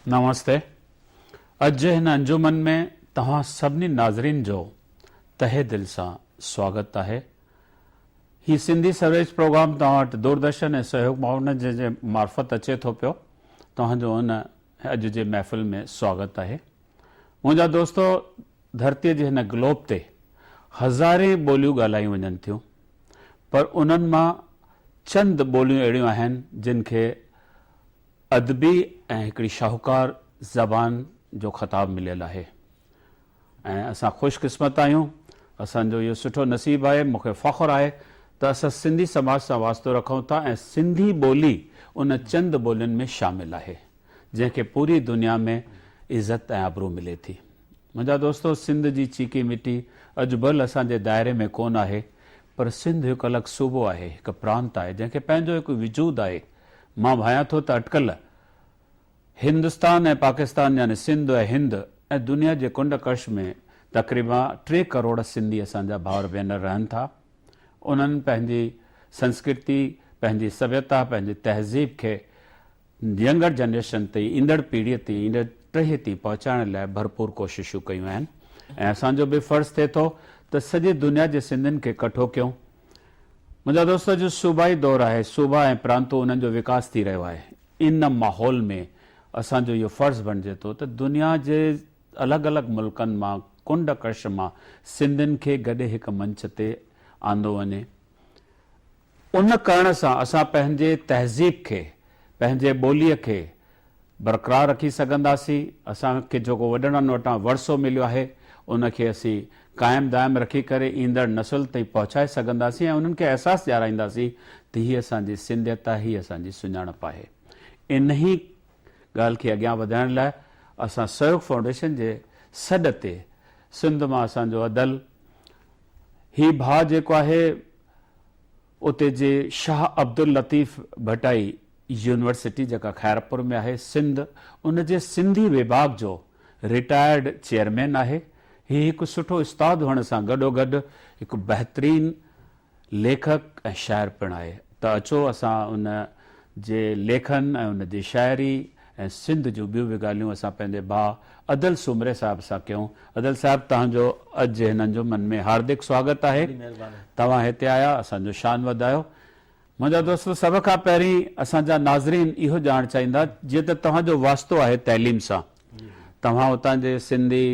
نمستي اڄ جي هن انجمن ۾ توهان سڀني ناظرين جو تهه دل سان سواگت آهي. هي سنڌي سرويچ پروگرام توهان وٽ دوردرشن ۽ سهيوگ معاونت جي معرفت اچي ٿو پيو. توهان جو ان اڄ جي محفل ۾ سواگت آهي. منهنجا دوستو ڌرتي جي هن گلوب تي هزارين ٻوليون ڳالهايون وڃن ٿيون پر انهن مان چند ٻوليون اهڙيون آهن جن کي ادبي ۽ هڪڙي شاهوڪار زبان جو خطاب مليل آهي ۽ اسان خوش قسمت آهيون اسان جو اهو سٺو نصيب آهي مون کي فخر آهي ته اسان سنڌي سماج سان واسطو رکون ٿا ۽ سنڌي ٻولي ان چند ٻولين ۾ شامل آهي جنهن کي پوري دنيا ۾ عزت ۽ آبرو ملي ٿي منهنجا دوستو سنڌ جي چيڪي مٽي اڄ ڀل اسان جي دائري ۾ ڪونه آهي پر سنڌ هڪ الڳ صوبو آهي هڪ پرانت آهي جنهن کي پنهنجو هڪ وجود آهي مان ڀانيان ٿو ته اٽڪل هندستان ۽ پاڪستان يعني سنڌ ۽ هند ۽ دنيا جي ڪنڊ ڪڙڇ ۾ تقريبا ٽي ڪروڙ سنڌي اسان جا ڀائر ڀينر رهن ٿا. انهن پنهنجي سنسڪرتي، پنهنجي سڀيتا، پنهنجي تهذيب کي ينگر جنريشن تائين، ايندڙ پيڙهيء تائين، ايندڙ ٽهيء تائين پهچائڻ لاء ڀرپور ڪوششون ڪيون آهن ۽ اسان جو به فرض ٿئي ٿو ته سڄي دنيا جي سنڌين کي ڪٺو ڪيون. منهنجا دوستو اڄ صوبائي دور آهي، صوبا ۽ پرانتون انهن جو وڪاس ٿي رهيو آهي، ان ماحول ۾ اسان جو اهو فرض بڻجي ٿو ته دنيا جي الڳ الڳ ملڪن مان ڪنڊ ڪڙڇ مان سنڌين کي گڏي هڪ منچ تي آندو وڃي، ان ڪرڻ سان اسان پنهنجي تهذيب کي، پنهنجي ٻوليء کي برقرار رکي سگهنداسين، اسان کي جيڪو وڏڙن وٽان ورثو مليو آهي، ان کي اسين قائم دائم رکي ڪري ايندڙ نسل تائين پهچائي سگهنداسين ۽ انهن کي احساس ڏيارائينداسين ته هي اسان جي سنڌيت آهي، هي اسان جي سڃاڻپ آهي. انهي ڳالهه کي اڳيان وڌائڻ لاء اسان سهيوگ فائونڊيشن جي سڏ تي سنڌ مان اسان جو ادل هي ڀاء جيڪو آهي اتي جي شاهه عبداللطيف ڀٽائي يونيورسٽي جيڪا خيرپور ۾ آهي سنڌ ان جي سنڌي وڀاڳ جو رٽائرڊ چيئرمين آهي. هي هڪ سٺو استاد هئڻ سان گڏوگڏ هڪ بهترين ليکڪ ۽ شاعر پڻ آهي ته اچو اسان ان جي ليکن ۽ ان جي شاعري ۽ سنڌ جون ٻيون به ڳالهيون اسان پنهنجي ڀاء ادل سومري صاحب سان ڪيون. ادل صاحب توهان جو اڄ هن انجمن ۾ هاردڪ سواگت آهي. توهان هتي آيا اسان جو شان وڌايو. منهنجا دوستو سڀ کان پهرين اسان جا ناظرين اهو ڄاڻڻ چاهيندا جيئن ته توهان جو واسطو آهي تعليم سان توهان اتان جي سنڌي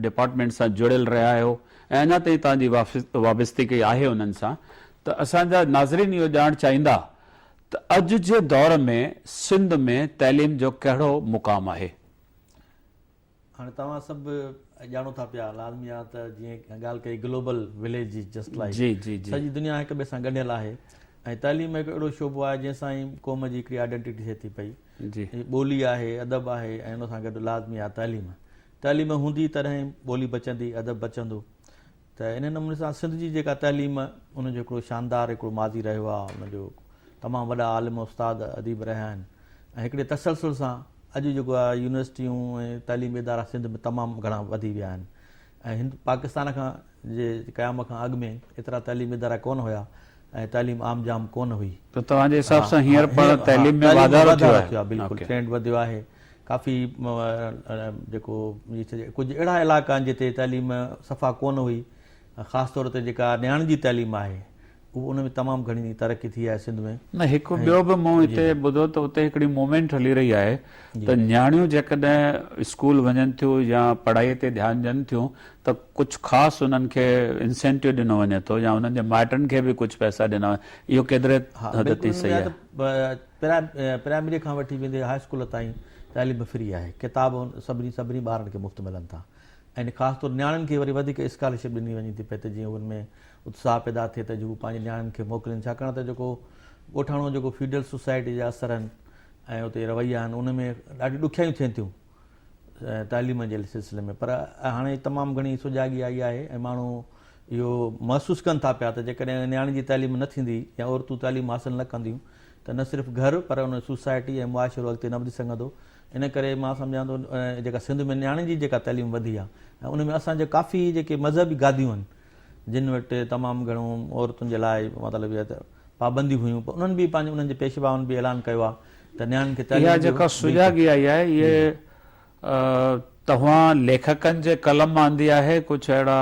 ڊپارٽمينٽ سان جڙيل رهيا آهيو ۽ اڃا تائين توهان جي وابستگي آهي انهن سان ته اسان جا ناظرين اهو ڄاڻڻ چاهيندا ته اڄ جي دور ۾ سنڌ ۾ تعليم جو ڪهڙو مقام آهي؟ هاڻي توهان سڀ ڄاڻو ٿا پيا لازمي آ ته جيئن ڳالهه ڪئي گلوبل وليج جي جسٽ لائيڪ جي جي جي سڄي دنيا هڪ ٻئي سان ڳنڍيل آهي ۽ تعليم هڪ اهڙو شعبو آهي جنهن سان ئي قوم جي هڪڙي آئيڊنٽيٽي ٿئي ٿي پئي جي ٻولي آهي ادب آهي ۽ ان سان گڏ لازمي آ تعليم تعليم هوندي تڏهن ٻولي بچندي ادب بچندو ته ان نموني سان سنڌ جي جيڪا تعليم ان جو هڪڙو شاندار هڪڙو ماضي رهيو آهي ان جو تمام وڏا عالم استاد اديب رهيا آهن ۽ هڪڙي تسلسل سان اڄ جيڪو آهي يونيورسٽيون ۽ تعليمي ادارا سنڌ ۾ تمام گهڻا وڌي ويا آهن ۽ هند پاڪستان کان جي قيام کان اڳ ۾ ايترا تعليمي ادارا ڪونه هيا ۽ تعليم عام جام ڪونه هئي. ته توهان جي حساب سان هينئر پاڻ تعليم ۾ واڌارو ٿيو آهي؟ بلڪل ٽرينڊ وڌيو آهي ڪافي جيڪو ڪجهه اهڙا علائقا آهن جتي تعليم صفا ڪونه هئي خاص طور تي جيڪا نياڻين جي تعليم آهي ان ۾ تمام گهڻي ترقي ٿي آهي سنڌ ۾. نه هڪ ٻيو به مون هتي ٻڌو ته اتي هڪڙي موومينٽ هلي رهي آهي ته نياڻيون جيڪڏهن اسڪول وڃن ٿيون يا پڙهائي تي ڌيان ڏين ٿيون ته ڪجهه خاص انهن کي انسينٽيو ڏنو وڃي ٿو يا انهن جي مائٽن کي به ڪجهه پئسا ڏنا وڃن اهو ڪيتري حد تائين صحيح آهي؟ پرائمري کان وٺي ويندي هاء اسڪول تائين تعليم فري آهي ڪتاب سڀني سڀني ٻارن کي مفت ملن ٿا ۽ خاص طور نياڻين کي وري وڌيڪ اسڪالرشپ ڏني وڃي ٿي پئي ته جيئن انهن ۾ اتساهه پيدا ٿئي ته هو پنهنجي نياڻين کي موڪلين ڇاڪاڻ ته جيڪو ڳوٺاڻو جيڪو فيوڊل سوسائٽي جا اثر آهن ۽ اتي رويا آهن ان ۾ ڏاڍيون ڏکيائيون ٿين ٿيون تعليم جي سلسلي ۾ پر هاڻي تمام گهڻي سجاڳي آئي آهي ۽ ماڻهو اهو محسوس ڪن ٿا پيا ته جيڪڏهن نياڻين جي تعليم نه ٿيندي يا عورتون تعليم حاصل نه ڪنديون ته نه صرف گهر پر ان سوسائٽي ۽ معاشرو اڳتي نه وڌي سگهندو ان ڪري مان سمجهان ٿو جيڪا سنڌ ۾ نياڻين جي جيڪا تعليم وڌي آهي ۽ ان ۾ اسان جا ڪافي جيڪي مذهبي گاديون آهن جن وٽ تمام گهڻو عورتن جي لاء مطلب اها ته پابنديون هيون پر انهن به پنهنجي انهن جي پيشوائن به اعلان ڪيو آهي ته نياڻين کي تعليم اها ڏيو. جيڪا سجاڳي آئي آهي اهي توهان ليکڪن جي قلم مان آندي آهي ڪجهه اهڙا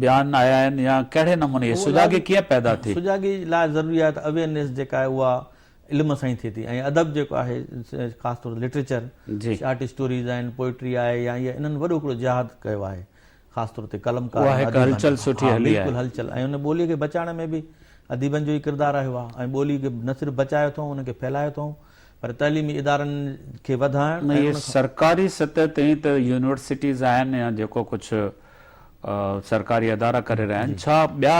بيان آيا آهن يا ڪهڙي نموني هي سجاڳي ڪيئن پيدا ٿي؟ سجاڳي لاء ضروري آهي ته اويئرنيس جيڪا آهي اها علم سان ئي ٿئي ٿي ۽ ادب جيڪو آهي خاص طور تي لٽريچر شارٽ اسٽوريز آهن پوئٽري آهي يا اهي انهن وڏو هڪڙو جهاد ڪيو آهي خاص طور تي قلمڪار اها هڪ هلچل سٺي هلي آهي. بلڪل هلچل ۽ ان ٻولي کي بچائڻ ۾ به اديبن جو ئي ڪردار رهيو آهي ۽ ٻولي کي نه صرف بچايو اٿئون ان کي ڦهلايو اٿئون پر تعليمي ادارن کي وڌائڻ نه اهي سرڪاري سطح تي ئي ته يونيورسٽيز آهن يا جيڪو ڪجهه سرڪاري ادارا ڪري رهيا آهن ڇا ٻيا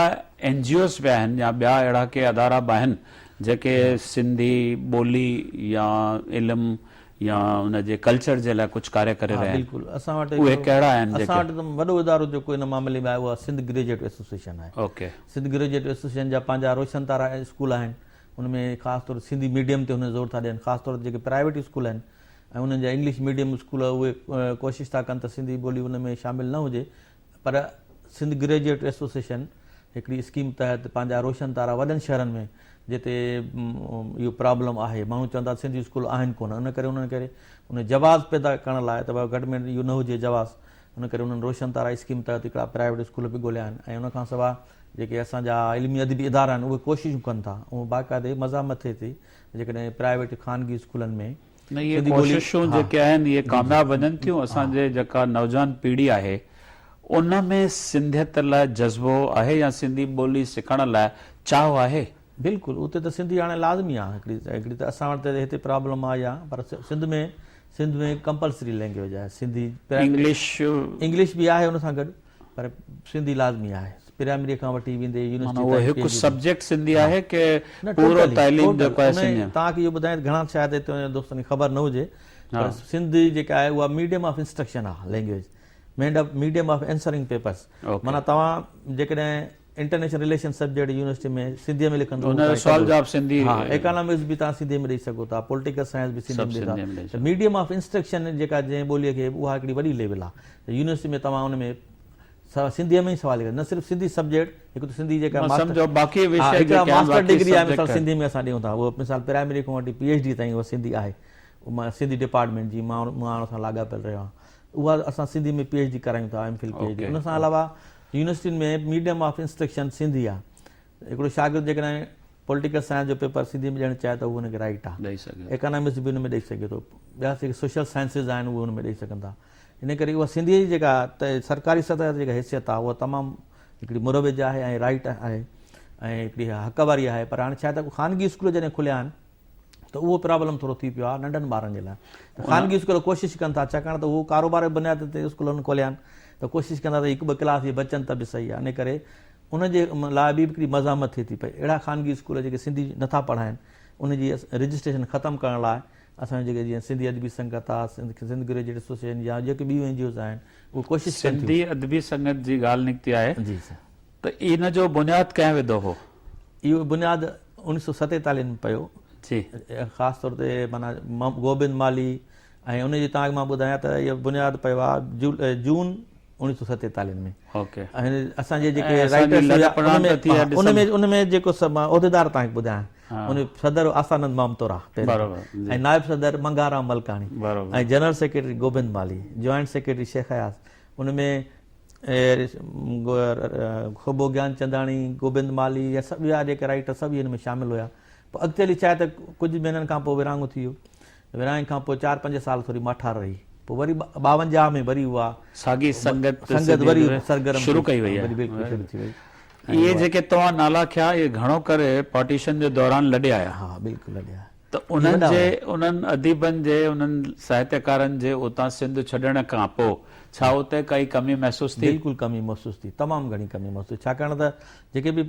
اين جي اوز به آهن يا ٻيا اهڙا ڪي ادارا به آهن جيڪي سنڌي ٻولي يا علم يا ان جي ڪلچر جي لاء ڪجهه ڪاريه ڪري رهيا آهن بلڪل اسان وٽ اهي ڪهڙا آهن اسان وٽ ته وڏو ادارو جيڪو ان معاملي ۾ آهي اها سنڌ گريجوئيٽ ايسوسيئيشن آهي اوڪي سنڌ گريجوئيٽ ايسوسيئيشن جا پنهنجا روشن تارا اسڪول آهن ان ۾ خاص طور سنڌي ميڊيم تي هن زور ٿا ڏين خاص طور تي جيڪي پرائيويٽ اسڪول آهن ۽ انهن جا انگلش ميڊيم اسڪول اهي ڪوشش ٿا ڪن ته سنڌي ٻولي ان ۾ شامل نه هجي پر سنڌ گريجوئيٽ ايسوسيئيشن هڪڙي اسڪيم تحت پنهنجا روشن تارا وڏن شهرن ۾ جتي اهو پرابلم آهي ماڻهو چون ٿا سنڌي اسڪول آهن ڪونه ان ڪري انهن ڪري ان جواز پيدا ڪرڻ لاء ته گهٽ ۾ اهو نه هجي جواز ان ڪري انهن روشن تارا اسڪيم تحت هڪڙا پرائيويٽ اسڪول به ڳوليا آهن ۽ ان کان سواء جيڪي اسان جا علمي ادبي ادارا آهن اهي ڪوششون ڪن ٿا اهو باقاعدي مزاحمت ٿئي ٿي جيڪڏهن پرائيويٽ خانگي اسڪولن ۾ نه اهي ڪوششون جيڪي آهن اهي ڪامياب وڃن ٿيون اسان جي جيڪا نوجوان پيڙهي آهي ان ۾ سنڌيت لاء جذبو آهي يا سنڌي ٻولي سکڻ لاء چاهه آهي؟ بلڪل اتي ته سنڌي هاڻي لازمي آهي هڪڙي هڪڙي ته اسان وٽ ته هتي پرابلم آهي اها پر سنڌ ۾ سنڌ ۾ ڪمپلسري لينگويج آهي سنڌي انگلش انگلش به آهي ان سان گڏ پر سنڌي لازمي آهي پرائمري کان وٺي ويندي يونيورسٽي تائين هڪ سبجيڪٽ سنڌي آهي ڪي پورو تعليم جيڪو آهي سنڌي توهان کي اهو ٻڌايان ته گهڻا شايد هتي دوستن کي خبر نه هجي پر سنڌي جيڪا آهي اها ميڊيم آف انسٽرڪشن آهي language medium of answering papers معنيٰ توهان جيڪڏهن international relation subject university ۾ Sindhi ۾ لکندو ان جو سوال جواب سنڌي ها ايڪانامڪس به توهان سنڌي ۾ ڏئي سگهو ٿا پوليٽيڪل سائنس به سنڌي ۾ ڏئي ٿا ميڊيم آف انسٽرڪشن جيڪا جنهن ٻولي کي اها هڪڙي وڏي ليول آهي ته يونيورسٽي ۾ توهان ان ۾ سنڌي ۾ ئي سوال لکندا نه صرف سنڌي سبجيڪٽ هڪ ته سنڌي جيڪا سمجهو باقي وشي جيڪا ماسٽر ڊگري آهي مثال سنڌي ۾ اسان ڏيون ٿا اهو مثال پرائمري کان وٺي پي ايڇ ڊي تائين اها سنڌي آهي مان سنڌي ڊپارٽمينٽ جي مان ان سان لاڳاپيل رهيو آهيان اها اسان سنڌي ۾ پي ايڇ ڊي ڪرايون ٿا M Phil P H D ان سان علاوه يونيورسٽين ۾ ميڊيم آف انسٽرڪشن سنڌي آهي هڪڙو شاگرد جيڪڏهن پوليٽيڪل سائنس جو پيپر سنڌي ۾ ڏيڻ چاهي ته اهو هن کي رائيٽ آهي ايڪانامڪس به ان ۾ ڏئي سگهي ٿو ٻيا جيڪي سوشل سائنسز آهن اهي ان ۾ ڏئي سگهن ٿا ان ڪري اها سنڌي جي جيڪا سرڪاري سطح تي جيڪا حيثيت آهي اها تمام هڪڙي مروج آهي ۽ رائيٽ آهي ۽ هڪڙي حق واري آهي پر هاڻي ڇا ته خانگي اسڪول جڏهن کليا آهن ته اهو پرابلم ٿورو ٿي پيو آهي ننڍن ٻارن جي لاء ته خانگي اسڪول ڪوشش ڪن ٿا ڇاڪاڻ ته اهو ڪاروبار جي بنياد تي اسڪول هنن کوليا آهن ته ڪوشش ڪندا ته هڪ ٻه ڪلاس جي بچن ته به صحيح آهي ان ڪري ان جي لاء به هڪڙي مزاحمت ٿئي ٿي پئي اهڙا خانگي اسڪول جيڪي سنڌي نٿا پڙهائن ان جي رجسٽريشن ختم ڪرڻ لاء اسان جي جيڪي جيئن سنڌي ادبي سنگت آهي سنڌ گريجوئيٽ ايسوسيئيشن يا جيڪي ٻيون اين جي اوز آهن اهي ڪوشش ڪن ٿيون. سنڌي ادبي سنگت جي ڳالهه نڪتي آهي جي سر. ته ان جو بنياد ڪنهن وڌو هو؟ اهو بنياد 1947 ۾ پيو. جي. خاص طور تي معنيٰ گوبند مالهي ۽ ان جي توهان کي مان ٻڌايان ته اهو بنياد پيو آهي جون 1947 ۾. اوڪي. ۽ اسان جي جيڪي رائيٽرس هيا ان ۾ ان ۾ جيڪو سڀ مان عهديدار توهان کي ٻڌايان ان ۾ صدر آسانند مامتورا بروبر ۽ نائب صدر Mangharam Malkani ۽ general secretary Gobind Malhi joint secretary Shaikh Ayaz ان ۾ Khobo Gianchandani, Gobind Malhi يا سڀ ٻيا جيڪي رائيٽر سڀ ان ۾ شامل هيا. پوء اڳتي هلي ڇا آهي ته ڪجهه مهينن کان پوء ورهاڱو ٿي ويو. ورهاڱي کان پوء چار پنج سال ٿوري ماٺار رهي. پوء وري 52 ۾ وري اها ساڳي سنگت سنگت وري سرگرم شروع ڪئي وئي وري بلڪل شروع ٿي وئي. اهي جيڪي توهان نالا کيا اهي گهڻو ڪري پارٽيشن جي دوران لڏي آيا. ها بلڪل لڏي آيا. ته انهن جي انهن اديبن جي انهن ساهتيڪارن جي اتان سنڌ ڇڏڻ کان پوء ڇا اتي ڪائي ڪمي محسوس ٿي؟ بلڪل ڪمي محسوس ٿي، تمام گهڻي ڪمي محسوس ٿي، ڇاڪاڻ ته جيڪي به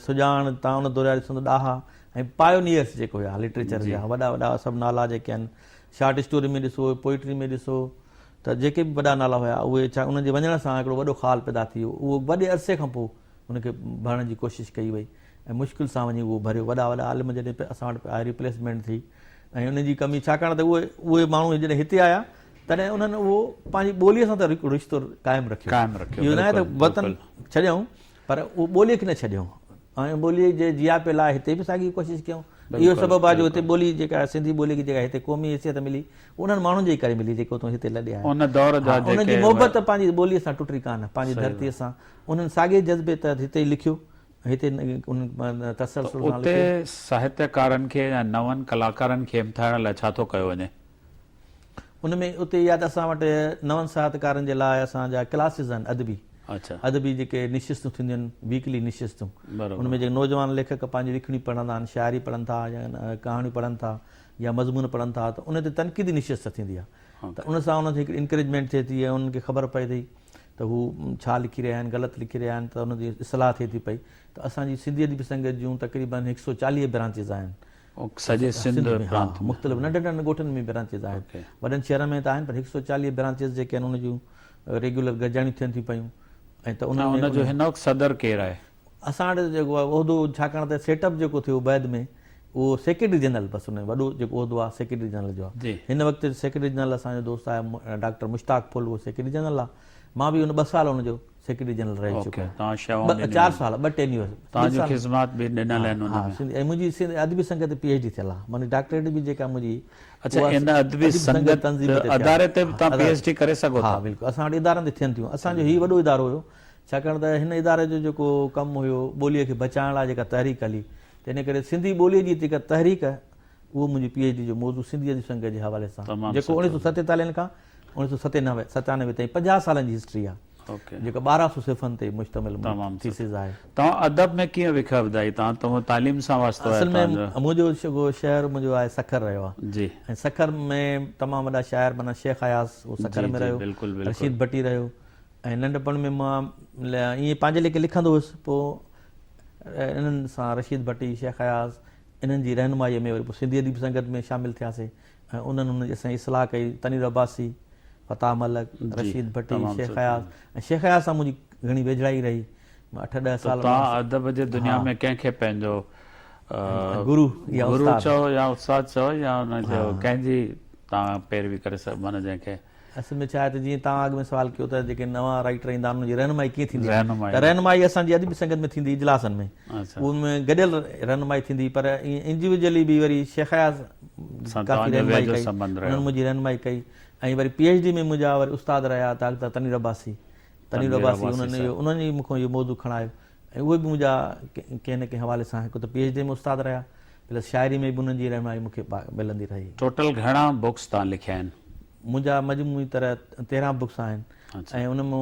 سڄاڻ تان ان دور جا ڏسون ته ڏاها ۽ پايونيئرس جيڪي هيا لٽريچر جا وڏا وڏا سڀ نالا جيڪي آهن شارٽ اسٽوري ۾ ڏسو پوئٽري ۾ ڏسو ته جيڪي به وڏا نالا هيا اهي ڇا انهن جي وڃڻ سان هڪڙو وڏو خال پيدا ٿي ويو اهو وڏي عرصي کان پوء ان کي ڀرڻ جي ڪوشش ڪئي وئي ۽ مشڪل سان وڃي اهو ڀريو. وڏا وڏا عالم جڏهن اسان وٽ آيا ريپليسمينٽ ٿي ۽ انهن جي ڪمي ڇاڪاڻ ته اهي اهي ماڻهو جڏهن هتي آيا تڏهن انهن اهو پنهنجي ٻوليء سان ته هڪڙو رشتو قائم رکيو. قائم رکيو اهو نه آهي ته وطن ڇڏيائون پر اهو ٻوليء کي نه ڇڏيائون ۽ ٻوليء جي جياپي لاء هتي به ساڳي ڪوشش ڪيائون. اهو سبب آهي جو هتي ٻولي جيڪا آهي سنڌي ٻولي کي جيڪا هتي قومي حيثيت ملي انهن ماڻهن جي ڪري ملي جيڪي اتان هتي لڏي آيا. ان دور جا جيڪي انهن جي محبت پنهنجي ٻولي سان ٽٽي ڪانه، پنهنجي ڌرتي سان انهن ساڳئي جذبي تحت هتي لکيو هتي انهن تسلسل سان لکيو. اتي ساهتيڪارن کي يا نون ڪلاڪارن کي همٿائڻ لاء ڇا ٿو ڪيو وڃي؟ ان ۾ اتي يا ته اسان وٽ نون ساهتڪارن جي لاء اسان جا ڪلاسز آهن ادبي ادبي جيڪي نشستون ٿينديون آهن ويڪلي نشستون ان ۾ جيڪي نوجوان ليکڪ پنهنجي لکڻيون پڙهندا آهن شاعري پڙهن ٿا يا ڪهاڻيون پڙهن ٿا يا مضمون پڙهن ٿا ته ان تي تنقيدي نشست ٿيندي آهي ته ان سان انهن کي هڪڙي انڪريجمينٽ ٿئي ٿي ۽ انهن کي خبر پئي ٿي ته هو ڇا لکي رهيا آهن غلط لکي رهيا آهن ته ان جي اصلاح ٿئي ٿي پئي ته اسان جي سنڌي ادبي سنگت جون تقريبن هڪ سو 40 برانچز آهن سڄي سنڌ ۾ ها مختلف ننڍن ننڍن ڳوٺن ۾ برانچز آهن وڏن شهرن ۾ ته آهن پر 140 برانچز جيڪي آهن ان جون ريگيولر گڏجاڻيون ٿين ٿيون پيون ۽ ته انهن ۾ ان جو هن وقت صدر ڪير آهي؟ اسان وٽ جيڪو آهي عهدو ڇاڪاڻ ته سيٽ اپ جيڪو ٿيو بعد ۾ اهو سيڪريٽري جنرل بس ان وڏو جيڪو عهدو آهي سيڪريٽري جنرل جو آهي هن وقت سيڪريٽري جنرل اسان جو دوست آهي ڊاڪٽر مشتاق ڦل اهو سيڪريٽري جنرل آهي مان به ان 2 سال ان جو سيڪريٽري جنرل رهي چڪو آهيان 4 سال 2 ٽينيور توهان جون خدمات به ڏنل آهن ان ۾ ۽ منهنجي سنڌ ادبي سنگت تي پي ايڇ ڊي ٿيل آهي معني ڊاڪٽريٽ به جيڪا منهنجي اڇا ان ادبي سنگت اداري تي به توهان پي ايڇ ڊي ڪري سگهو ٿا. ها بلڪل اسان وٽ ادارن تي ٿين ٿيون اسان جو هي وڏو ادارو هيو ڇاڪاڻ ته هن اداري جو جيڪو ڪم هيو ٻوليء کي بچائڻ لاء جيڪا تحريڪ هلي ته ان ڪري سنڌي ٻوليء جي جيڪا تحريڪ اهو منهنجي پي ايڇ ڊي جو موضوع سنڌي ادبي سنگت جي حوالي سان جيڪو 1947 کان 1997 تائين 50 سالن جي هسٽري آهي جيڪا 1200 صفحن تي مشتمل ٿيسز آهي. توهان ادب ۾ ڪيئن وک وڌائي؟ توهان ته تعليم سان واسطو آهي اصل ۾ منهنجو جيڪو شهر منهنجو آهي سکر رهيو آهي ۽ سکر ۾ تمام وڏا شاعر معنيٰ شيخ اياز اهو سکر ۾ رهيو رشيد ڀٽي رهيو ۽ ننڍپڻ ۾ مان ائين پنهنجي ليکي لکندو هيس پوء انهن سان رشيد ڀٽي، شيخ اياز انهن جي رهنمائيء ۾ وري پوء سنڌي ادبي سنگت ۾ شامل ٿياسين ۽ انهن ان جي اسان جي اصلاح ڪئي تنوير عباسي، فتاح ملڪ، رشيد ڀٽي، شيخ اياز ۽ شيخ اياز سان منهنجي گهڻي ويجهڙائي رهي مان اٺ ڏهه سال توهان ادب جي دنيا ۾ ڪنهن کي پنهنجو گرو يا گرو چئو يا استاد چئو يا ان جو ڪنهن جي توهان پيروي ڪري سگهو معنيٰ جنهن کي اصل ۾ ڇا آهي ته جيئن توهان اڳ ۾ سوال ڪيو ته جيڪي نوان رائيٽر ايندا آهن انهن جي رهنمائي ڪيئن ٿيندي آهي ته رهنمائي اسان جي ادبي سنگت ۾ ٿيندي اجلاسن ۾ ان ۾ گڏيل رهنمائي ٿيندي پر ائين انڊيويجولي به وري شيخ اياز ڪافي رهنمائي ڪئي انهن منهنجي رهنمائي ڪئي ۽ وري پي ايڇ ڊي ۾ منهنجا وري استاد رهيا ڊاڪٽر تنوير عباسي تنوير عباسي انهن اهو انهن ئي مون کان اهو موضوع کڻايو ۽ اهي به منهنجا ڪنهن نه ڪنهن حوالي سان هڪ ته پي ايڇ ڊي ۾ استاد رهيا پلس شاعري ۾ به انهن جي رهنمائي مون کي ملندي رهي. ٽوٽل گهڻا بڪس توهان لکيا آهن؟ منهنجا مجموعي طرح 13 بڪس آهن ۽ ان مان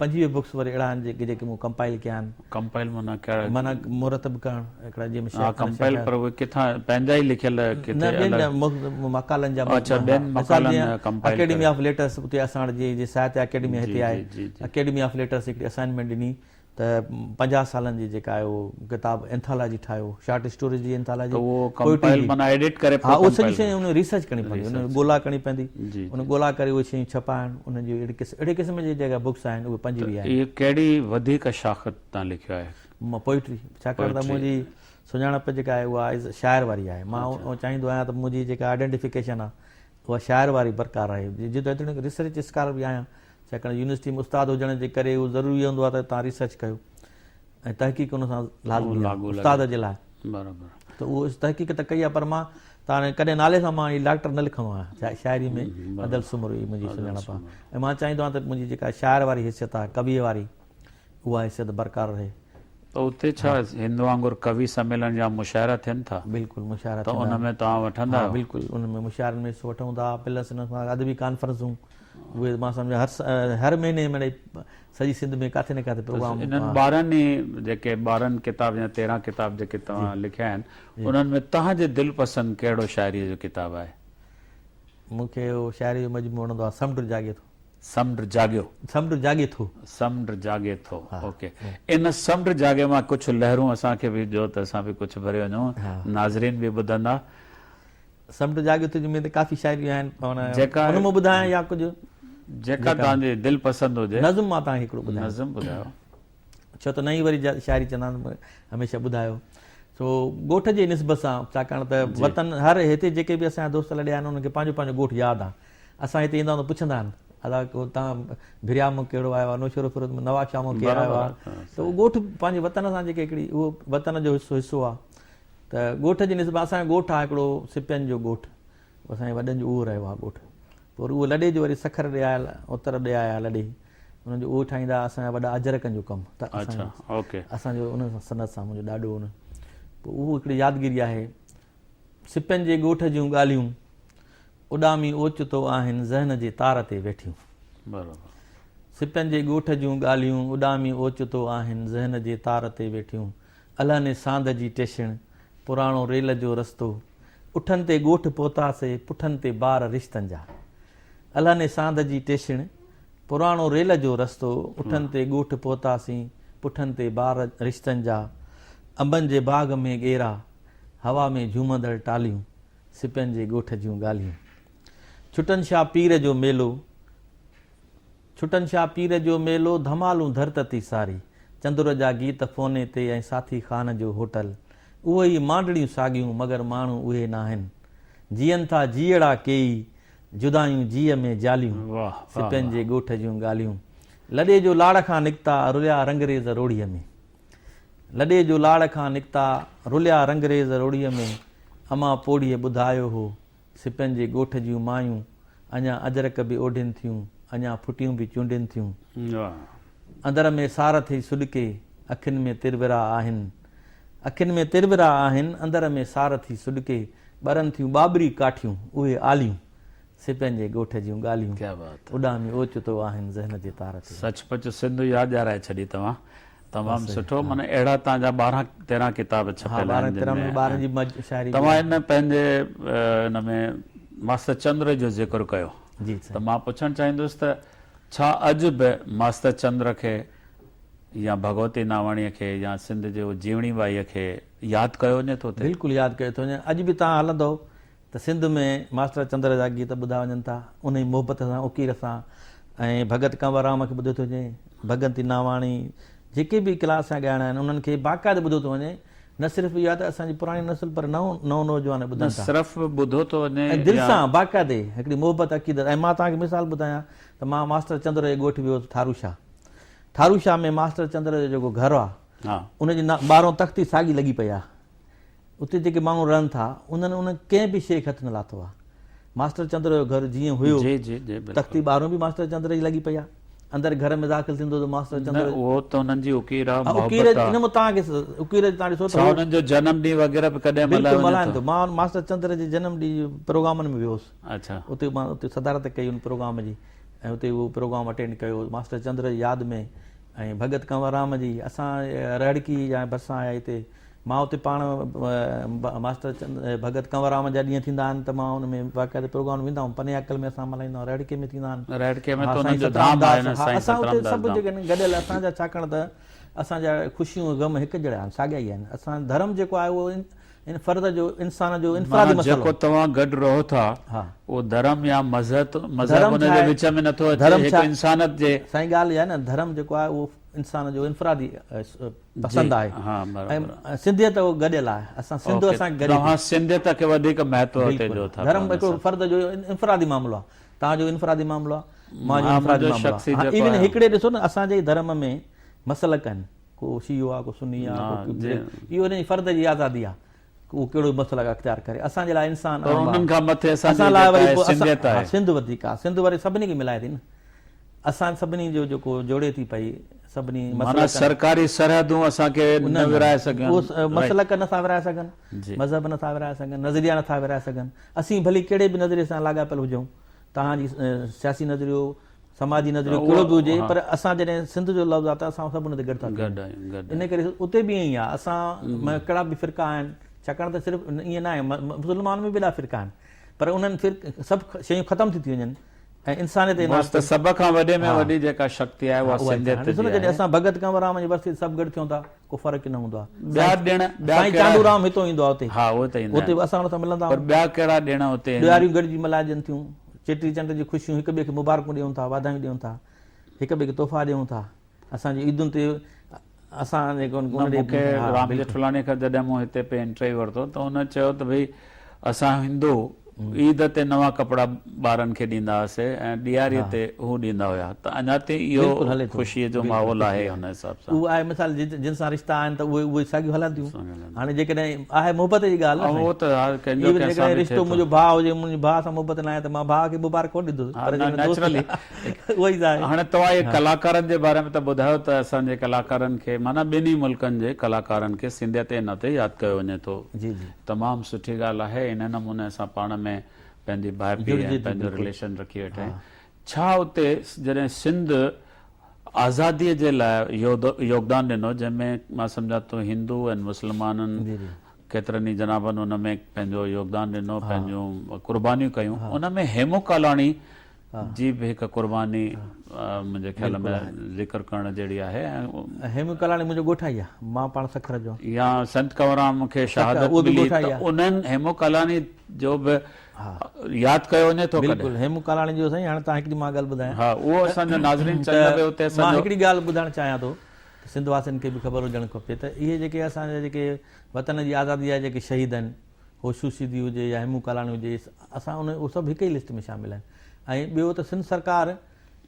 25 بڪس وري اهڙا آهن جيڪي جيڪي مون ڪمپائل ڪيا آهن. ڪمپائل معنيٰ ڪهڙا؟ معنيٰ مرتب ڪرڻ هڪڙا جنهن ۾ ها ڪمپائل پر اهي ڪٿان پنهنجا ئي لکيل ڪٿي نه ٻين مقالن جا اڇا ٻين مقالن جا ڪمپائل اڪيڊمي آف ليٽرس اتي اسان وٽ جي ساهتيه اڪيڊمي هتي آهي اڪيڊمي آف ليٽرس هڪڙي اسائنمينٽ ڏني ته 50 سالن جي جيڪا آهي اهو ڪتاب اينٿالاجي ٺاهيو شارٽ اسٽوريز جي اينٿالاجي ته اهو ڪمپائل معنيٰ ايڊٽ ڪري ها اهو سڄي شيء ان ريسرچ ڪرڻي پوندي ان ڳولا ڪرڻي پوندي ان ڳولا ڪري اهي شيون ڇپائڻ ان جي اهڙي قسم اهڙي قسم جي جيڪا بڪس آهن اهي 25 آهن. اهي ڪهڙي وڌيڪ شاخت تان لکيو آهي؟ مان پوئٽري ڇاڪاڻ ته منهنجي سڃاڻپ جيڪا آهي اها از شاعر واري آهي مان چاهيندو آهيان ته منهنجي جيڪا آئيڊينٽيفڪيشن آهي اها شاعر واري برقرار رهي جيتوڻيڪ ريسرچ اسڪالر به آهيان ڇاڪاڻ يونيورسٽي ۾ استاد هجڻ جي ڪري اهو ضروري هوندو آهي ته توهان ريسرچ ڪيو ۽ تحقيق ان سان لازمي آهي استاد جي لاء برابر ته اهو تحقيق ته ڪئي آهي پر مان توهان ڪڏهن نالي سان مان هي ڊاڪٽر نه لکندو آهيان شاعري ۾ ادل سومرو هي منهنجي سڃاڻپ آهي ۽ مان چاهيندو آهيان ته منهنجي جيڪا شاعر واري حيثيت آهي ڪوي واري اها حيثيت برقرار رهي. ته اتي ڇا هند وانگر ڪوي سميلن يا مشاعرا ٿين ٿا؟ بلڪل مشاعرا ٿيندا آهن. ته ان ۾ توهان وٺندا آهيو؟ ها بلڪل ان ۾ مشاعرن ۾ حصو وٺون ٿا پلس ان کان ادبي ڪانفرنسون اهي مان سمجهان هر هر مهيني مڙئي سڄي سنڌ ۾ ڪاٿي نه ڪاٿي پروگرام. انهن 12 ئي جيڪي 12 ڪتاب يا 13 ڪتاب جيڪي توهان لکيا آهن انهن ۾ توهان جي دل پسند ڪهڙو شاعريء جو ڪتاب آهي؟ مون کي اهو شاعريء جو مجموعو وڻندو آهي سمنڊ جاڳي ٿو. سمنڊ جاڳيو. سمنڊ جاڳي ٿو. سمنڊ جاڳي ٿو اوڪي ان سمنڊ جاڳي مان ڪجهه لهرون اسان کي به ڏيو ته اسان به ڪجهه ڀري وڃون ناظرين به ٻڌندا. سمنڊ جاڳيو ٿو جنهن ۾ ته ڪافي شاعريون آهن جيڪا ان مان ٻڌايان يا ڪجهه جيڪا توهان جي دل پسند هجي. نظم مان توهان کي هڪڙو ٻڌايان. نظم ٻڌايو. ڇو ته نئين وري شاعري چوندا آهن هميشه ٻڌايو سو ڳوٺ جي نسبت سان ڇاڪاڻ ته وطن هر هتي جيڪي به اسان جا دوست لڏيا آهن انهن کي پنهنجو پنهنجو ڳوٺ ياد آهي اسان هتي ايندا آهيون ته پڇندا آهن ادا تان ڀريا مان ڪهڙو آيو آهي نوشهرو فيروز مان نواب شاهه مان ڪير آيو آهي ته اهو ڳوٺ پنهنجي وطن سان جيڪي هڪڙي اهو وطن جو حصو حصو آهي. ته ڳوٺ جي نسبت اسان جو ڳوٺ آهي هڪڙو سپين جو ڳوٺ اسان جي وڏن جو اهو رهيو آهي ڳوٺ پوء وري اهو لڏي جو وري سکر ڏي آيا اتر ڏي آيا لڏي انهن جو اهو ٺاهيندا اسان جا وڏا اجرڪن جو ڪم ته اسان اسان جو ان سنت سان منهنجو ڏاڏو ان پوء اهو هڪڙي يادگيري آهي سپين جي ڳوٺ جون ڳالهيون اڏامي اوچتو آهن ذهن جي تار تي ويٺيون. برابر. سپين جي ڳوٺ جون ڳالهيون اڏامي اوچتو آهن ذهن جي تار تي ويٺيون. الهني ساند جي ٽيشڻ، پراڻو ريل جو رستو، اٺن تي ڳوٺ پهتاسي، پٺن تي بار رشتن جا. الهني ساند جي ٽيشڻ، پراڻو ريل جو رستو، اٺن تي ڳوٺ پهتاسين، پٺن تي بار رشتن جا. انبن جي باغ ۾ ڳيرا، هوا ۾ جهومندڙ ٽالهيون، سپين جي ڳوٺ جون ڳالهيون. ڇٽن شاهه پير جو ميلو، ڇٽن شاهه پير جو ميلو، ڌمالون ڌرت تي ساري، چندر جا گيت فوني تي ۽ ساٿي خان جو هوٽل. اهي ئي مانڊڙيون ساڳيون، مگر ماڻهو اهي ناهن. جيئن ٿا جيئڙا ڪيئي، جدايون جيء ۾ جاليون، سپين جي ڳوٺ جون ڳالهيون. لڏي جو لاڙ کان نڪتا، رليا رنگريز روڙهيء ۾. لڏي جو لاڙ کان نڪتا، رليا رنگريز روڙهيء ۾، امان پوڙهيء ٻڌايو هو، سپين جي ڳوٺ جون مايون، اڃا اجرڪ به اوڍين ٿيون، اڃا ڦٽيون به چونڊين ٿيون. اندر ۾ سار ٿي سڏڪي، اکين ۾ ترورا آهن. اکين ۾ ترورا آهن، اندر ۾ سار ٿي سڏڪي، ٻرن ٿيون ٻاٻري ڪاٺيون، اهي آليون. سپين جي ڳوٺ جون ڳالهيون اڏامي اوچتو آهن ذهن جي تار تي. سچ پچ سنڌ ياد ڏيارائي ڇڏي توهان. تمام سٺو معنيٰ اهڙا توهان جا 12 13 ڪتاب ڇپيل آهن جن ۾ توهان ان پنهنجي ان ۾ ماستر چندر جو ذڪر ڪيو ته مان پڇڻ چاهيندس ته ڇا اڄ به ماستر چندر کي يا ڀڳوتي ناواڻيء کي يا سنڌ جي جيوڻي ٻائيء کي ياد ڪيو وڃي ٿو اتي؟ بلڪل ياد ڪيو ٿو وڃي اڄ به توهان هلندؤ ته سنڌ ۾ ماسٽر چندر جا گيت ٻڌا وڃن ٿا، انهي محبت سان، اڪير سان ۽ ڀڳت ڪنور رام کي ٻڌو ٿو وڃي، ڀڳنتي ناواڻي، جيڪي به ڪلاس جا ڳائڻا آهن انهن کي باقاعده ٻڌو ٿو وڃي، نه صرف اهو آهي ته اسان جي پراڻي نسل پر نئون نئون نوجوان ٻڌن ٿا. نه صرف ٻڌو ٿو وڃي ۽ دل سان باقاعدي هڪڙي محبت عقيدت ۽ مان توهان کي مثال ٻڌايان ته مان ماسٽر چندر جي ڳوٺ ويو هوس ٺارو شاهه، ٺارو شاهه ۾ ماسٽر چندر جو جيڪو گهر آهي ان جي ٻارهون تختي ساڳي لڳي پئي آهي. اتي جيڪي ماڻهو رهن ٿا انهن ان ڪنهن به شيء کي هٿ نه لاٿو آهي. ماسٽر چندر جو گهر جيئن هيو جي جي جي بلڪل. تختي ٻارهون به ماسٽر چندر جي لڳي پئي آهي. اندر گهر ۾ داخل ٿيندو ته ماسٽر نه چندر اهو ته انهن جي اڪير آهي ها اڪير محبت آهي. ان مان توهان کي اڪير جي توهان ڏسو ته ڇا هو انهن جو جنم ڏينهن وغيره به ڪڏهن بلڪل ملهايو وڃي ملهائن ٿو؟ ٿو. مان ماسٽر چندر جي جنم ڏينهن جي پروگرامن ۾ ويو هوس. اڇا. اتي مان اتي صدارت ڪئي ان پروگرام جي ۽ اتي اهو پروگرام اٽينڊ ڪيو ماسٽر چندر جي ياد ۾ ۽ ڀڳت ڪنور رام جي اسان رهڙڪي جا ڀرسان آيا هتي مان اتي پاڻ ماسٽر ڀڳت ڪنور رام جا ڏينهن ٿيندا آهن ته مان ان ۾ باقاعده پروگرام ويندا آهيون پني عاقل ۾ اسان ملهائيندا آهيون رهڙڪي ۾ ٿيندا آهن رهڙڪي ۾ ها ته سائين انهن جو سترام ڌام آهي داس نه ها سائين اسان سترام اتي داس سڀ ڌام جيڪي آهن گڏيل اسان جا ڇاڪاڻ ته اسان جا خوشيون ۽ غم هڪ جهڙا آهن ساڳيا ئي آهن اسان ڌرم جيڪو آهي اهو ان فرد جو انسان جو انفرادي معنيٰ مسئلو جيڪو توهان گڏ رهو ٿا ها اهو ڌرم يا مذهب مذهب ڌرم ان ڇا جي آهي وچ ۾ نٿو اچي ڌرم هڪ ڇا انسانيت جي سائين ڳالهه اها آهي نه ڌرم جيڪو آهي اهو انسان جو انفرادي پسند آهي ۽ سنڌيت اهو گڏيل آهي اسان سنڌ اسان کي گڏي توهان سنڌيت کي وڌيڪ مهتو اتي ڏيو ٿا ڌرم هڪڙو فرد جو انفرادي معاملو آهي توهان جو انفرادي معاملو آهي مان جو انفرادي معاملو آهي ايون هڪڙي ڏسو نه اسان جي ڌرم ۾ مسلڪ آهن ڪو شيعو آهي ڪو سني آهي ڪو اهو ان فرد جي آزادي آهي اهو ڪهڙو مسلڪ اختيار ڪري اسان جي لاء انسان پر انهن کان مٿي اسان جي لاء وري سنڌيت آهي سنڌ وڌيڪ آهي سنڌ وري سڀني کي ملائي ٿي نه اسان سڀني جو جيڪو جوڙي ٿي پئي سڀني معنيٰ سرڪاري سرحدون اسان کي نه ورهائي سگهن اهو مسلڪ نه ٿا ورهائي سگهن مذهب نه ٿا ورهائي سگهن نظريا نه ٿا ورهائي سگهن اسين ڀلي ڪهڙي به نظريي سان لاڳاپيل هجون توهان جي سياسي نظريو سماجي نظريو ڪهڙو به هجي پر اسان جڏهن سنڌ جو لفظ آ ته اسان سڀ ان تي گڏ ٿا ٿي وڃون ان ڪري اتي به ائين ئي آ اسان ۾ ڪهڙا به فرقا آهن ڇاڪاڻ ته صرف ائين نه آهي مسلمان ۾ به ايڏا فرقا آهن پر انهن فرق سڀ شيون ختم ٿي ٿي وڃن ۽ انسانيت جي بس ته سڀ کان وڏي ۾ وڏي جيڪا شڪتي آهي اها سنڌيت جي آهي. جڏهن اسان ڀڳت ڪنور رام جي ورسي تي سڀ گڏ ٿيون ٿا ڪو فرق نه هوندو آهي. ٻيا ڏڻ ٻيا سائين چانڊو رام هتو ايندو آهي اتي. ها اهي ته ايندا آهن. اتي به اسان ان سان ملندا آهيون. پر ٻيا ڪهڙا ڏڻ اتي آهن؟ ڏياريون گڏجي ملهائجن ٿيون. چيٽي چنڊ جون خوشيون هڪ ٻئي کي مبارڪون ڏيون ٿا واڌايون ڏيون ٿا. هڪ ٻئي کي تحفا ڏيون ٿا. اسان جي عيدن تي اسان جيڪو نه مون کي رام ڄيٺملاڻي کان جڏهن مون هتي پئي انٽرويو ورتو ته هن چيو ته ڀئي اسان هندو عيد تي نوان ڪپڙا ٻارن کي ڏيندا هئاسي ۽ ڏياري تي هو ڏيندا هيا ته اڃا تائين اهو خوشي جو ماحول آهي ان حساب سان. اهو آهي مثال جن سان رشتا آهن ته اهي اهي ساڳيون هلن ٿيون هاڻي جيڪڏهن آهي محبت جي ڳالهه نه اهو ته هر ڪنهن جو ڪنهن سان به ٿئي ٿو. منهنجو ڀاء هجي منهنجي ڀاء سان محبت نه آهي ته مان ڀاء کي مبارڪ ڪونه ڏيندس پر جيڪڏهن دوست اهو ئي آهي. هاڻي توهان اهي ڪلاڪارن جي باري ۾ ته ٻڌايو ته اسان جي ڪلاڪارن کي معنيٰ ٻنهي ملڪن جي ڪلاڪارن کي سنڌيت جي ناتي ياد ڪيو وڃي ٿو. جي جي. تمام سٺي ڳالهه آهي انهي نموني اسان پاڻ ۾ پنهنجي ڀائپي ۽ پنهنجو رليشن رکي ويٺا آهيون ڇا اتي جڏهن سنڌ آزادي جي لاء يوگدان ڏنو جنهن ۾ مان سمجهان ٿو هندو ۽ مسلمانن ڪيترن ئي جنابن ان ۾ پنهنجو يوگدان ڏنو پنهنجون قربانيون ڪيون ان ۾ هيمو ڪالاڻي جي به هڪ قرباني منهنجي خيال ۾ ذڪر ڪرڻ جهڙي آهي ۽. هيمون ڪالاڻي منهنجو ڳوٺ آئي آهي مان پاڻ سکر جو آهيان. يا سنت ڪنوررام کي شهادت ملي ته انهن هيمون ڪالاڻي جو به ياد ڪيو وڃي ٿو ڪڏهن؟ بلڪل هيمون ڪالاڻي جو سائين هاڻي توهان هڪڙي مان ڳالهه ٻڌايان. ها اهو اسان جا ناظرين چون به اتي اسان جو. مان هڪڙي ڳالهه ٻڌائڻ چاهيان ٿو ته سنڌ واسين کي به خبر هجڻ کپي ته اهي جيڪي اسان جا جيڪي وطن جي آزادي جا جيڪي شهيد آهن هوشو سيدي هجي يا هيمون ڪالاڻي هجي اسان ان اهي سڀ هڪ ئي لسٽ ۾ شامل آهن ۽ ٻيو ته سنڌ سرڪار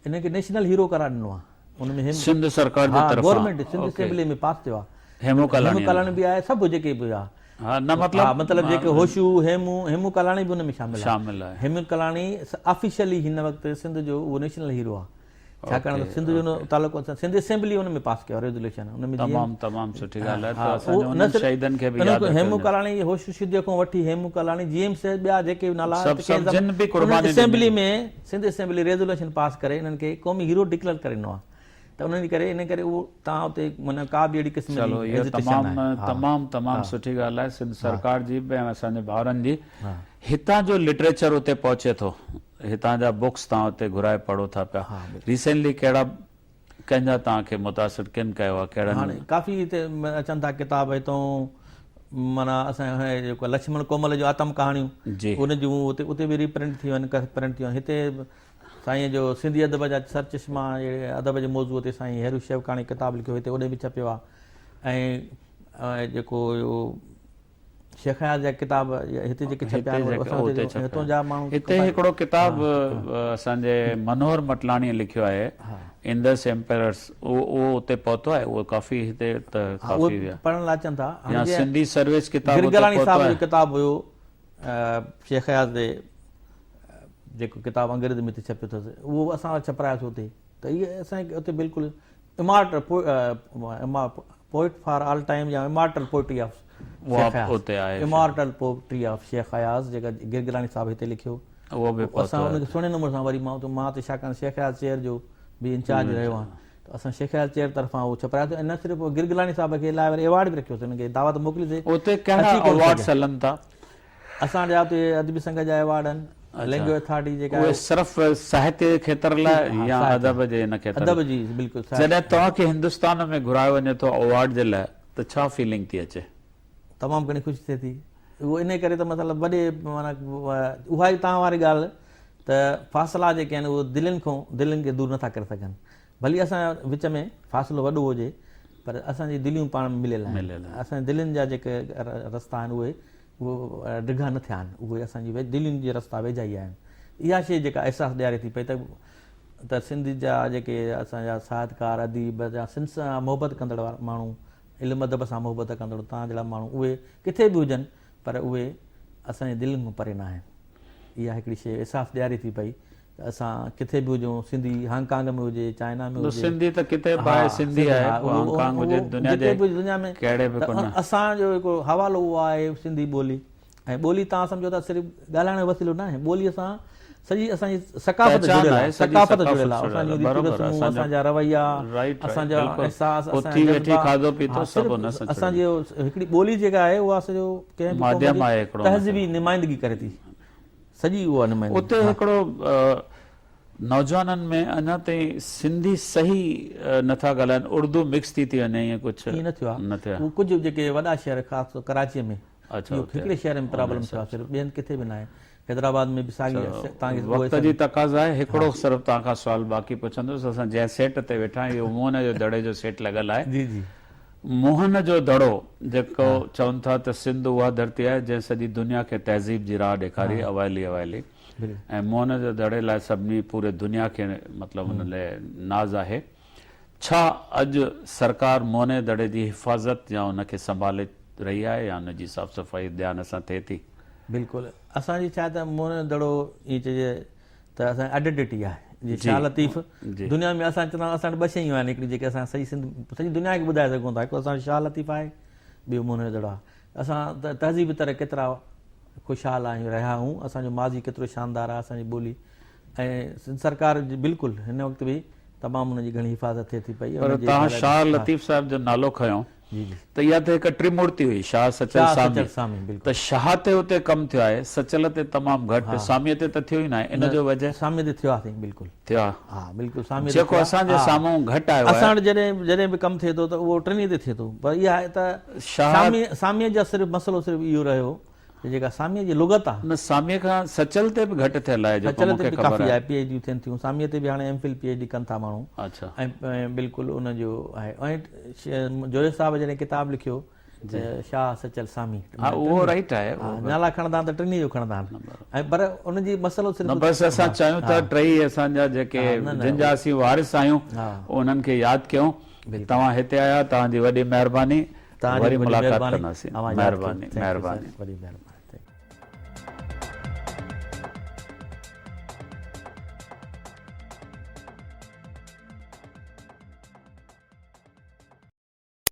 انهن کي نيشنل هيرو قرار ڏنو آهي ان ۾ هيم سنڌ سرڪار جي طرفان گورنمينٽ سنڌ اسيمبلي ۾ پاس ٿيو آهي هيمون ڪالاڻي ڪالاڻي به آهي سڀ جيڪي به آهي ها نه مطلب ها مطلب جيڪي هوشو هيمون هيمون ڪالاڻي به ان ۾ شامل آهي شامل آهي هيمون ڪالاڻي آفيشلي هن وقت سنڌ جو اهو نيشنل هيرو آهي ڇاڪاڻ ته سنڌ جو تعلق سان سنڌ اسيمبلي ان ۾ پاس ڪيو ريزوليوشن ان ۾ تمام تمام سٺي ڳالهه آهي ته اسان جو انهن شهيدن کي به ياد رکيو هيمو ڪالاڻي هوشو شيدي کان وٺي هيمو ڪالاڻي جي ايم سيد ٻيا جيڪي به نالا سڀ سڀ جن به قرباني اسيمبلي ۾ سنڌ اسيمبلي ريزوليوشن پاس ڪري انهن کي قومي هيرو ڊڪليئر ڪري ڏنو آهي ته انهن جي ڪري ان ڪري اهو تان اتي معنيٰ ڪا به اهڙي قسم جي هيزيٽيشن ناهي. تمام تمام سٺي ڳالهه آهي سنڌ سرڪار جي به ۽ اسان جي ڀائرن جي هتان جو لٽريچر اتي پهچي ٿو هتان جا بڪس توهان اتي گهرائي پڙهو ٿا پيا ريسينٽلي ڪهڙا ڪنهن جا توهان کي متاثر ڪن ڪيو آهي ڪهڙن. هاڻي ڪافي هتي اچن ٿا ڪتاب هتون معنيٰ اسان جو جيڪو لڇمڻ ڪومل جو آتم ڪهاڻيون ان جون اتي اتي به ريپرنٽ ٿيون آهن پرنٽ ٿيون آهن هتي سائين جو سنڌي ادب جا سرچشما ادب جي موضوع تي سائين هيرو شيوڪاڻي ڪتاب لکيو هتي اوڏي به ڇپيو آهي ۽ جيڪو شيخ اياز جا ڪتاب هتي جيڪي ڇپيا آهن اسان هتون جا ماڻهو هتي هڪڙو ڪتاب اسان جي منوهر مٽلاڻي لکيو آهي اندس ايمپيررس اهو اتي پهتو آهي اهو ڪافي هتي ته ڪافي ويا پڙهڻ لاء اچن ٿا يا سنڌي سرويچ ڪتاب اتي پهتو صاحب جو ڪتاب هيو شيخ اياز تي جيڪو ڪتاب انگريزي ۾ ڇپيو اٿس اهو اسان ڇپرايوسي اتي ته اهي اسان کي اتي بلڪل immortal poet for all time يا immortal poetry of Shaikh Ayaz immortal poetry of Shaikh Ayaz جيڪا گرگراڻي صاحب هتي لکيو اهو به اسان ان کي سهڻي نموني سان وري مان مان ته ڇاڪاڻ شيخ اياز چيئر جو به انچارج رهيو آهيان ته اسان شيخ اياز چيئر طرفان اهو ڇپرايو ۽ نه صرف گرگلاڻي صاحب کي لاء وري ايوارڊ به رکيوسين ان کي دعوت موڪليسي اتي ڪهڙا ايوارڊس هلن ٿا اسان جا اتي ادبي سنگت جا ايوارڊ آهن لينگويج اٿارٽي جيڪا اهي صرف ساهتيه جي کيتر لاء يا ادب جي ان کيتر ادب جي بلڪل جڏهن توهان کي هندستان ۾ گهرايو وڃي ٿو ايوارڊ جي لاء ته ڇا فيلنگ ٿي اچي؟ تمام گهڻي خوشي ٿئي ٿي اهو انهي ڪري ته مطلب وڏي معنيٰ اها ئي توهان واري ڳالهه ته فاصلا جيڪي آهن اهي دلين کان دلين کي دور نٿا ڪري سگهن ڀلي اسان وچ ۾ فاصلو وڏو هجي پر اسان جي دليون پاڻ ۾ مليل آهن اسان جي دلين جا جيڪي رستا آهن اهي اهي ڊگها نه ٿيا آهن اهي اسان جي دلين جي رستا ويجها ئي آهن اها شيء جيڪا احساس ڏياري ٿي پئي ته ته سنڌ جا جيڪي اسان جا ساهتڪار اديب يا سنڌ سان محبت ڪندڙ ماڻهو علم ادب سان محبت ڪندڙ توهان جهڙا ماڻهو اهي ڪٿي به هجن پر اهي اسان جي دلين کان پري نه آهن اها هڪڙي شيء احساس ڏياري ٿي پئي ته اسان ڪٿي به هجون سنڌي هانگ ڪانگ ۾ هجي چائنا ۾ هجي سنڌي ته ڪٿي به آهي سنڌي آهي هانگ ڪانگ هجي دنيا جي دنيا ۾ ڪهڙي به ڪنڊ اسان جو هڪ حوالو اهو آهي سنڌي ٻولي ۽ ٻولي توهان سمجهو ٿا صرف ڳالهائڻ جو وسيلو ناهي ٻولي سان سڄي اسان جي ثقافت جڙيل آهي ثقافت جڙيل آهي اسان جون ريتون رسمون اسان جا رويا اسان جا احساس اسان جا جذبا کاڌو پيتو سڀ ان سان اسان جي هڪڙي ٻولي جيڪا آهي اها سڄو ڪنهن به قوم جي تهذيبي نمائندگي ڪري ٿي سڄي اها نمائندگي. اتي هڪڙو نوجوانن ۾ اڃا تائين سنڌي صحيح نٿا ڳالهائن اردو مڪس ٿي ٿي وڃي ائين ڪجهه ائين نه ٿيو آهي نه ٿيو آهي ڪجهه جيڪي وڏا شهر خاص طور ڪراچي ۾ اڇا اهو هڪڙي شهر ۾ پرابلم ٿيو آهي صرف ٻين ڪٿي به ناهي حيدرآباد ۾ به ساڳي تان کي وقت جي تقاضا آهي هڪڙو صرف توهان کان سوال باقي پڇندس اسان جنهن سيٽ تي ويٺا آهيون اهو موهن جو دڙي جو سيٽ لڳل آهي جي جي. موهن جو دڙو جيڪو چون ٿا ته سنڌ اها ڌرتي آهي جنهن سڄي دنيا کي تهذيب جي راهه ڏيکاري اوائلي اوائلي ۽ موهن جو دڙي لاء سڀني پوري دنيا کي مطلب ان لاء ناز آهي. ڇا اڄ سرڪار موهن جي دڙي جي حفاظت يا ان کي سنڀالي رهي آهي يا ان جي صاف صفائي ڌيان سان ٿئي ٿي؟ بلڪل اسان جي ڇا ته موهن جو دڙو ائين چئجي ته اسان جي آئيڊنٽيٽي آهي جي شاهه لطيف دنيا ۾ اسان چوندا آهيون اسان وٽ ٻه شيون آهن هڪڙي جيڪي اسان سڄي سنڌ سڄي دنيا کي ٻڌائي سگهون ٿا هڪ اسان وٽ شاهه لطيف آهي ٻيو موهن جو دڙو آهي اسان ته تهذيبي طرح ڪيترا خوشحال آهيون رهيا آهيون اسان جو ماضي ڪيترو شاندار آهي اسان جي ٻولي ۽ سنڌ سرڪار جي بلڪل هن وقت به تمام ان جي گهڻي حفاظت ٿئي ٿي پئي پر توهان شاهه لطيف صاحب جو نالو کنيو ته اها ته هڪ ٽريمورتي هئي شاهه سچل سامي ته شاهه تي اتي ڪم ٿيو آهي سچل تي تمام گهٽ سامي تي ته ٿيو ئي ناهي ان جو وجه سامي تي ٿيو آهي سائين بلڪل ٿيو آهي ها بلڪل سامي تي جيڪو اسان جي سامهون گهٽ آيو آهي اسان وٽ جڏهن جڏهن به ڪم ٿئي ٿو ته اهو ٽنهي تي ٿئي ٿو پر اها آهي ته سامي سامي جا صرف مسئلو صرف اهو رهيو ته جيڪا ساميء جي لغت آ. نه ساميء کان سچل تي به گهٽ ٿيل آهي جيڪو مون کي خبر آهي. سچل تي به ڪافي آهي پي ايڇ ڊيون ٿين ٿيون ساميء تي به هاڻي M Phil P H D ڪن ٿا ماڻهو ۽ بلڪل ان جو آهي ۽ جويو صاحب جڏهن ڪتاب لکيو ته شاهه سچل سامي ها اهو رائيٽ آهي نالا کڻندا آهن ته ٽنهي جو کڻندا آهن ۽ پر ان جي مسئلو صرف نه بس اسان چاهيون ٿا ٽئي اسان جا جيڪي جن جا اسين وارث آهيون انهن کي ياد ڪيون توهان هتي آيا توهان جي وڏي مهرباني وري ملاقات ڪنداسين مهرباني مهرباني.